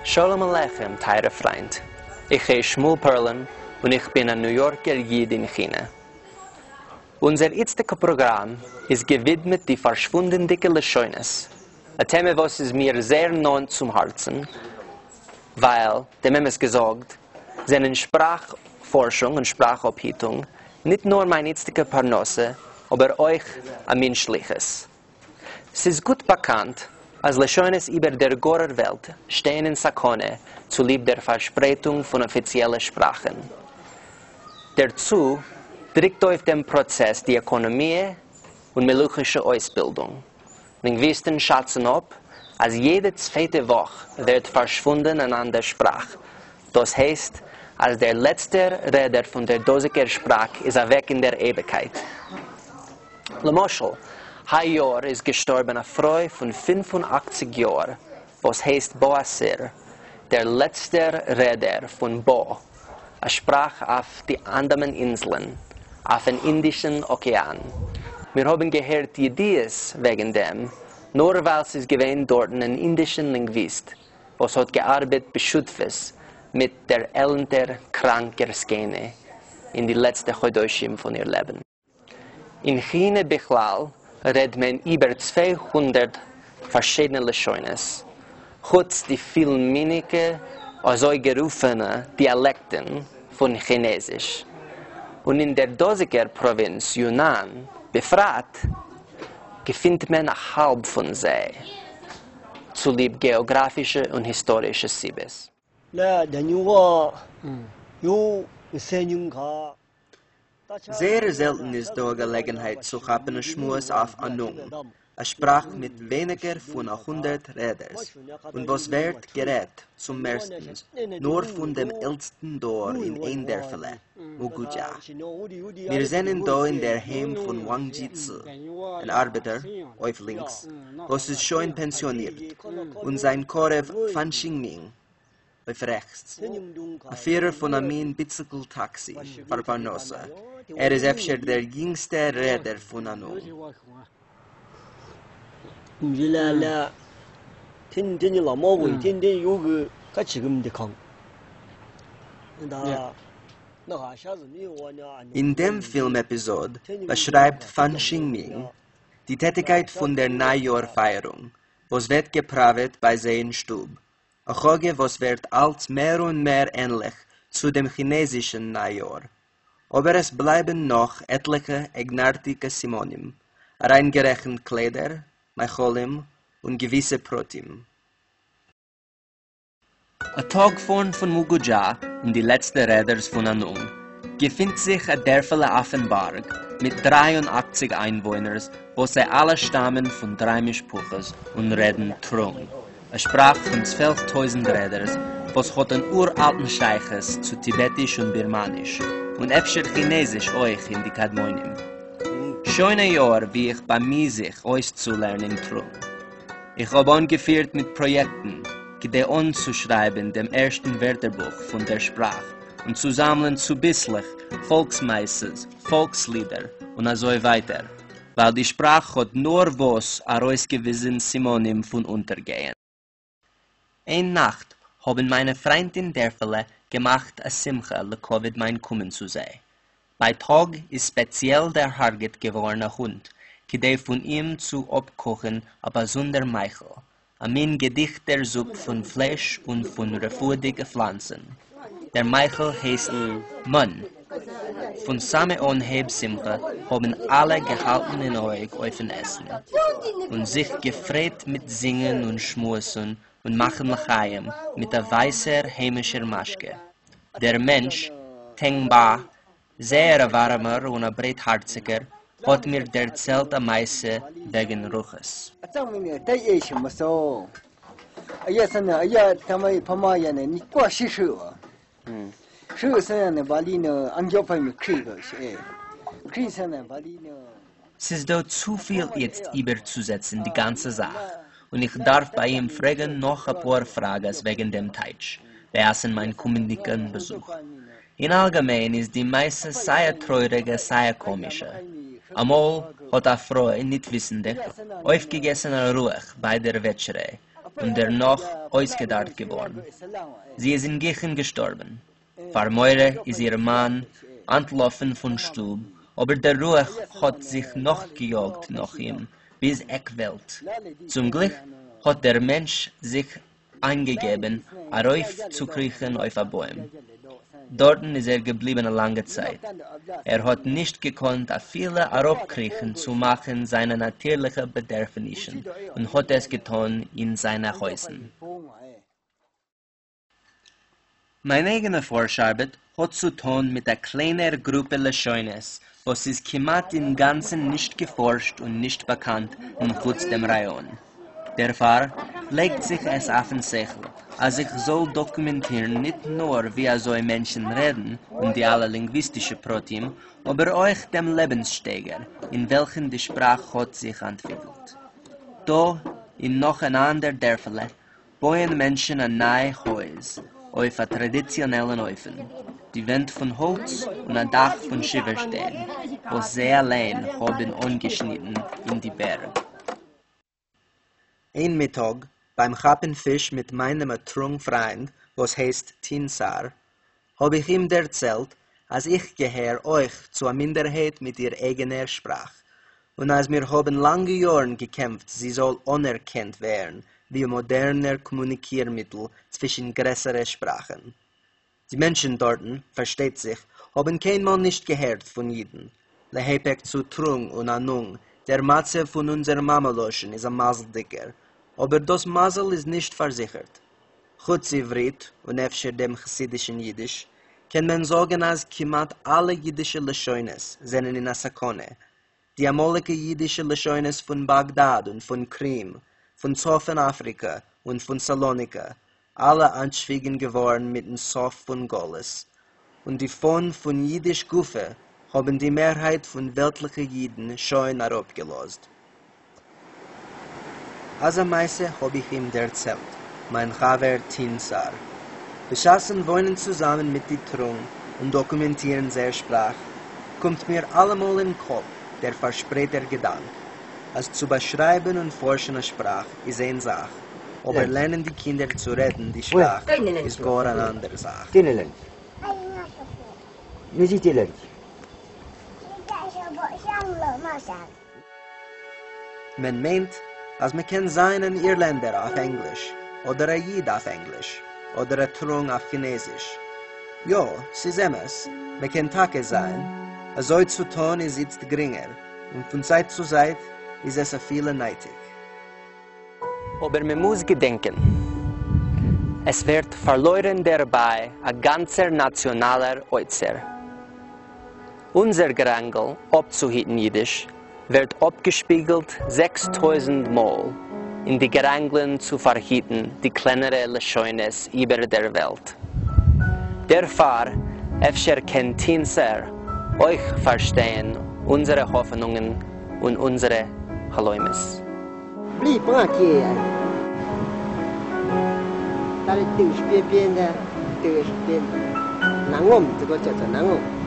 שלום עליכם טייערע פריינט, איך הייס שמואל פערלין און איך בין א ניו יארקער איד אין כינע. אונזער איצטיגע פראגראם איז געווידמעט די פארשוואונדענדיגע לשונות, א טעמע וואס איז מיר זייער נאנט צום הארצן, ווייל, דעם אמת געזאגט, זענען שפראך פארשונג און שפראך אפהיטונג ניט נאר מיין איצטיגע פרנסה, אבער אויך א מין שליחות. ס'איז גוט באקאנט אז לשונות איבער דער גארער וועלט שטייען אין סכנה צוליב דער פארשפרייטונג פון אפיציעלע שפראכן. דערצו דריקט אויף דעם פראצעס די עקאנאמיע און מלוכישע אויסבילדונג. לינגוויסטן שאצן אפ אז יעדע צווייטע וואך ווערט פארשוואונדן אן אנדער שפראך. דאס הייסט אז דער לעצטער רעדער פון דער דאזיגער שפראך איז אוועק אין דער אייביגקייט. למשל, היי יאר איז געשטארבן א פרוי פון 85 יאר וואס הייסט באאסיר, דער לעצטער רעדער פון בא, א שפראך אויף די אנדאמאן אינזלען, אויפן אינדישן אקעאן. מיר האבן געהערט ידיעות וועגן דעם, נאר ווייל ס'איז געווען דארטן אן אינדישן לינגוויסט וואס האט געארבעט בשותפות מיט דער עלנטער קראנקער זקנה אין די לעצטע חודשים פון איר לעבן. אין כינע בכלל רעדט מען איבער 200 פארשידענע לשונות, חוץ די פילמיניקע אזוי גערופענע דיאלעקטן פון כינעזיש, און אין דער דאזיגער פראווינץ יונאן בפרט געפינט מען א האלב פון זיי, צוליב געאגראפישע און היסטארישע סיבות. זייער זעלטן איז דא א געלעגנהייט צו כאפן א שמועס אויף אנונג, א שפראך מיט ווייניגער פון א הונדערט רעדערס, און וואס ווערט גערעדט צום מערסטנס נאר פון דעם עלטסטן דור אין איין דערפעלע, מוגודזשא. מיר זענען דא אין דער היים פון וואנג דזשי צי, אן ארבעטער, אויף לינקס, וואס איז שוין פענסיאנירט, און זיין קרוב פאן שינגמינג, אויף רעכטס, א פירער פון א מין ביציקל טאקסי פאר פרנסה, ער איז אפשר דער יונגסטער רעדער פון אנונג. אין דעם פילם עפיזאד באשרייבט פאן שינגמינג די טעטיקייט פון דער ניי-יאר פייערונג וואס ווערט געפראוועט ביי זיי אין שטוב, א חגא וואס ווערט אלץ מער און מער ענליך צו דעם כינעזישן ניי-יאר, אבער עס בלייבן נאך עטליכע אייגנארטיגע סימנים, אריינגערעכנט קליידער, מאכלים, און געוויסע פרטים. א טאג פארן פון מוגודזשא און די לעצטע רעדערס פון אנונג, געפינט זיך א דערפעלע אויפן בארג מיט 83 איינוואוינערס וואס זיי אלע שטאמען פון דריי משפחות און רעדן טרונג, א שפראך פון 12,000 רעדערס וואס האט אן אור-אלטן שייכות צו טיבעטיש און בירמאניש, און אפשר כינעזיש אויך אין די קדמונים. שוין א יאר ווי איך באמי זיך אויסצולערנען טרונג. איך האב אנגעפירט מיט פראיעקטן כדי אנצושרייבן דעם ערשטן ווערטערבוך פון דער שפראך און צו זאמלען צוביסלעך פאלקס-מעשה'ס, פאלקס-לידער און אזוי ווייטער, ווייל די שפראך האט נארוואס ארויסגעוויזן סימנים פון אונטערגייען. איין נאכט האבן מיינע פריינט אין דערפעלע געמאכט א שמחה לכבוד מיין קומען צו זיי. בייטאג איז ספעציעל דערהרגעט געווארן א הונט, כדי פון אים צו אפקאכן א באזונדער מאכל, א מין געדיכטער זופ פון פלייש און פון רפואה'דיגע פלאנצן. דער מאכל הייסט מן. פון סאמע אנהייב שמחה האבן אלע געהאלטן אין אויג אויפן עסן, און זיך געפרייט מיט זינגען און שמועסן און מאכן לחיים מיט א ווייסער היימישער משקה. דער מענטש, טענג בא, זייער א ווארעמער און א ברייטהארציגער, האט מיר דערציילט א מעשה וועגן רוחות. ס'איז דא צופיל איצט איבערצוזעצן די גאנצע זאך. און איך דארף ביי אים פרעגן נאך אפאר פראגעס וועגן דעם טייטש בעת'ן מיין קומענדיגן באזוך. אין אלגעמיין איז די מעשה סיי א טרויעריגע סיי א קאמישע. אמאל האט א פרוי, ניט וויסנדיג, אויפגעגעסן א רוח ביי דער וועטשערע און דערנאך אויסגעדארט געווארן. זי איז אינגיכן געשטארבן. פאר מורא איז איר מאן אנטלאפן פון שטוב, אבער דער רוח האט זיך נאכגעיאגט נאך אים ביז עק וועלט. צום גליק האט דער מענטש זיך איינגעגעבן ארויפצוקריכן אויף א בוים. דארטן איז ער געבליבן א לאנגע צייט. ער האט נישט געקאנט אפילו אראפקריכן צו מאכן זיינע נאטירליכע באדערפענישן און האט עס געטאן אין זיינע הויזן. מיין אייגענע פארש-ארבעט האט צו טאן מיט א קליינער גרופע לשונות וואס איז כמעט אינגאנצן נישט געפארשט און נישט באקאנט מחוץ דעם ראיאן. דערפאר לייגט זיך עס אויפן שכל אז איך זאל דאקומענטירן ניט נאר ווי אזוי מענטשן רעדן און די אלע לינגוויסטישע פרטים, אבער אויך דעם לעבנס-שטייגער אין וועלכן די שפראך האט זיך אנטוויקלט. דא, אין נאך אן אנדער דערפעלע, בויען מענטשן א ניי הויז אויף א טראדיציאנעלן אופן, די ווענט פון האלץ און א דאך פון שיווערשטיין וואס זיי אליין האבן אנגעשניטן אין די בערג. איין מיטאג, ביים כאפן פיש מיט מיינעם א טרונג פריינד וואס הייסט טינ-סאר, האב איך אים דערציילט אז איך געהער אויך צו א מינדערהייט מיט איר אייגענער שפראך, און אז מיר האבן לאנגע יארן געקעמפט זי זאל אנערקענט ווערן ווי א מאדערנער קאמוניקיר-מיטל צווישן גרעסערע שפראכן. די מענטשן דארטן, פארשטייט זיך, האבן קיינמאל נישט געהערט פון אידן. להיפך צו טרונג און אנונג, דער מצב פון אונזער מאמע-לשון איז א מזל'דיגער, אבער דאס מזל איז נישט פארזיכערט. חוץ עברית און אפשר דעם חסידישן אידיש, קען מען זאגן אז כמעט אלע אידישע לשונות זענען אין א סכנה. די אמאליגע אידישע לשונות פון באגדאד און פון קרים, פון צפון אפריקע און פון סאלוניקע, אלע אנטשוויגן געווארן מיטן סוף פון גלות, און די פאן פון אידיש גופא האבן די מערהייט פון וועלטליכע אידן שוין אראפגעלאזט. אזא מעשה האב איך אים דערציילט, מיין חבר טינ-סאר. בשעת'ן וואוינען צוזאמען מיט די טרונג און דאקומענטירן זייער שפראך, קומט מיר אלעמאל אין קאפ דער פארשפרייטער געדאנק, אז צו באשרייבן און פארשן א שפראך איז איין זאך, אבער לערנען די קינדער צו רעדן די שפראך איז גאר אן אנדער זאך. מען מיינט אז מען קען זיין אן אירלענדער אויף ענגליש, אדער א איד אויף ענגליש, אדער א טרונג אויף כינעזיש. יא, ס'איז אמת, מען קען טאקע זיין. אזוי צו טון איז איצט גרינגער, און פון צייט צו צייט איז עס אפילו נייטיג. אבער מען מוז געדענקען, עס ווערט פארלוירען דערביי א גאנצער נאציאנאלער אוצר. אונזער געראנגל אפצוהיטן אידיש ווערט אפגעשפיגלט 6000 מאל אין די געראנגלען צו פארהיטן די קלענערע לשונות איבער דער וועלט. דערפאר אפשר קען טינ-סאר אויך פארשטייען אונזערע האפענונגען און אונזערע חלומות. 你不接，他的豆是边边的，豆是边，那我们这个叫做那我。